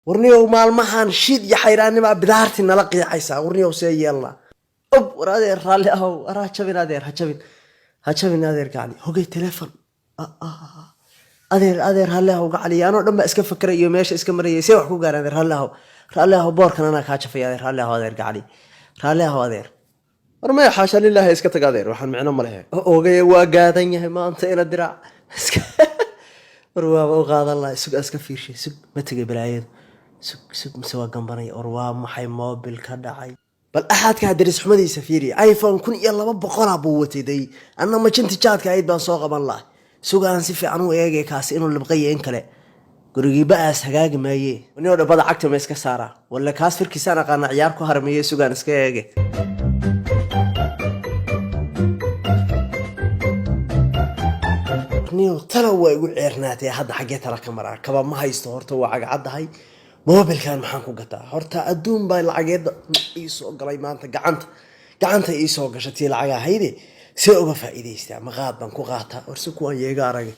Warniyow, maalmahan shid iyo xayraannima bidaarti nala qiicaysaa. Warniyow, see yeelnaa? Ob, war adeer, raalli ahow. War ha jabin adeer, ha jabin, ha jabin adeer. Gacli hogay telefon. Adeer, adeer, raalli ahow. Gacli, anoo dhan baa iska fakeray iyo meesha iska marayay. See wax ku gaaraan adeer? Raalli ahow, raalli ahow. Boorkan anaa kaa jafay adeer. Raalli ahow adeer. Gacli, raalli ahow adeer. War maya, xaasha lilaahi, iska tag adeer, waxaan micno ma lehe. Ogaya, waa gaadan yahay maanta ina diraac. War waaba u qaadan laha. Sug, iska fiirshay. Sug, ma tegay balaayadu? Sug, sug, mise waa gambanay? War waa maxay moobil ka dhacay? Bal axaadkaa daris xumadiisa fiiri. iPhone 1200 buu watay day. Anna majinti jaadka ahayd baan soo qaban laha. Suga, aan si fiican u eegay kaasi inuu libqayo in kale. Gurigii ba-aas hagaagi maaye. Ninoo dhabada cagta ma iska saaraa? Walle kaas firkiisaan aqaana, ciyaar ku harmeeye. Sugaan iska eege. Niyow, tala waa igu ceernaatay hadda. Xaggee tala ka maraa? Kaba ma haysto horta, waa cagcaddahay. Moobilkan maxaan ku gataa horta? Adduun baa lacageedda ii soo galay maanta. Gacanta ii soo gasha tii lacag ahayde, see uga faa'iidaystaa? Maqaad baan ku qaataa? Warse kuwaan yeega aragay.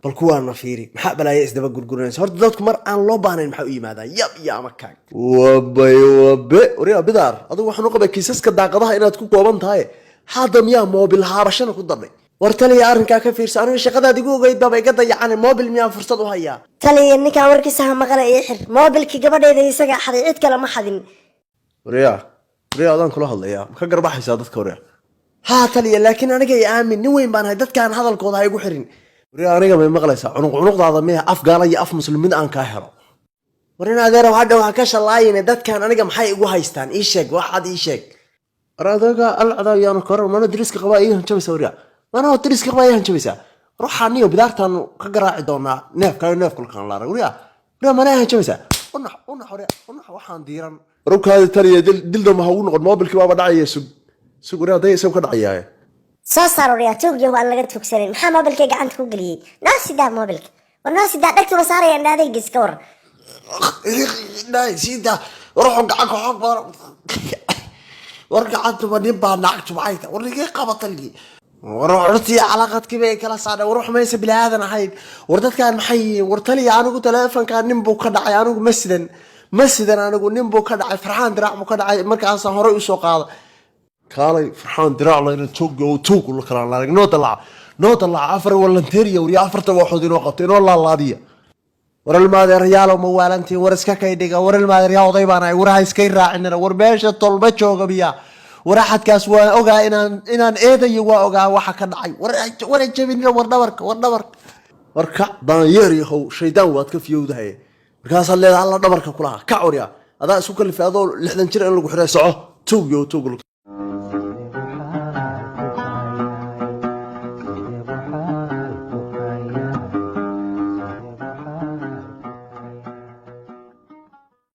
Bal kuwaana fiiri. Maxaa balaaya isdaba gurguranaysa horta? Dadku mar aan loo baahnayn maxaa u yimaadaan? Yab iyo ama kaag wabay wabe. Waryaa bidaar, adigu waxaan u qabay kiisaska daaqadaha inaad ku kooban tahay. Hadda miyaa moobil haabashana ku darnay? War taliya, arrinkaa ka fiirsa. Aniga shaqadaad igu ogeyd baaba iga dayacane. Moobil miyaan fursad u hayaa? Taliya, ninkaan warkiisa ha maqla, ii xir. Moobilkii gabadhayda isagaa xaday, cid kale ma xadin. Waryaa, waryaa, adaan kula hadlayaa. Ma ka garbaxaysaa dadka waryaa? Haa taliya, laakiin aniga i aamin, nin weyn baan ahay. Dadkaan hadalkooda ha igu xirin. Waryaa, aniga may maqlaysaa? Cunuq cunuqdaada miya? Af gaala iyo af muslim mid aan kaa helo. War in adeerow, hadhow ha ka shallaayine. Dadkaan aniga maxay igu haystaan? Ii sheeg, waxaad ii sheeg. War adaga alcdaa yaanu koran. Mana dariska qabaa ii hanjabaysa? Waryaa, mana dariska qabaa ii hanjabaysaa? War waxaa niyo bidaartaanu ka garaaci doonaa neefkaayo neefkulkaan laarag. Waryaa, waryaa, mana hanjabaysaa? Unax, unax, waryaa, unax, waxaan diiran. Warubkaadi taliya, dildama ha ugu noqon. Moobilkii baaba dhacaya. Sug, sug, waryaa, day isagu ka dhacayaaye. Soo saar waryaa, tuug yahu aan laga tuugsanin. Maxaa moobilkay gacanta ku geliyey? Noo sidaa moobilka. War noo sidaa, dhegtuma saaraya indhaadaygiis ka war. Sida ruuxu gacanka xoog badan. War gacantuba nin baa naagtu maxay tahay? War nigii qabatali. War curtii calaqadkii bay kala saadhay. War wax maysa bini aadan ahayn. War dadkaan maxay yihiin? War taliya, anigu taleefankaa nin buu ka dhacay. Anigu ma sidan, ma sidan. Anigu nin buu ka dhacay, Farxaan Diraac buu ka dhacay. Markaasaan horey usoo qaada. Kaalay, Farxaan Diraac layna tuug oo tuug la kala laarag. Noo dalaca, noo dalaca. Afar walanteeriya. Warya, afarta waxood inoo qabta, inoo laalaadiya. War ilmaadeeryaalow, ma waalantiin? War iska kay dhiga. War ilmaadeeryaa, oday baan ahay. War ha iskay raacinina. War meesha tolma jooga miya? War axadkaas waan ogaa inaan eedayo, waa ogaa waxa ka dhacay. War jabinina. War dhabarka, war dhabarka. War kac, daanyeer yahow, shaydaan waad ka fiyowdahay. Markaasaad leedahay alla dhabarka kulaha. Kac waryaa, adaa isku kalifay adoo 60 jir in lagu xiray. Soco, tuug yow, tuug.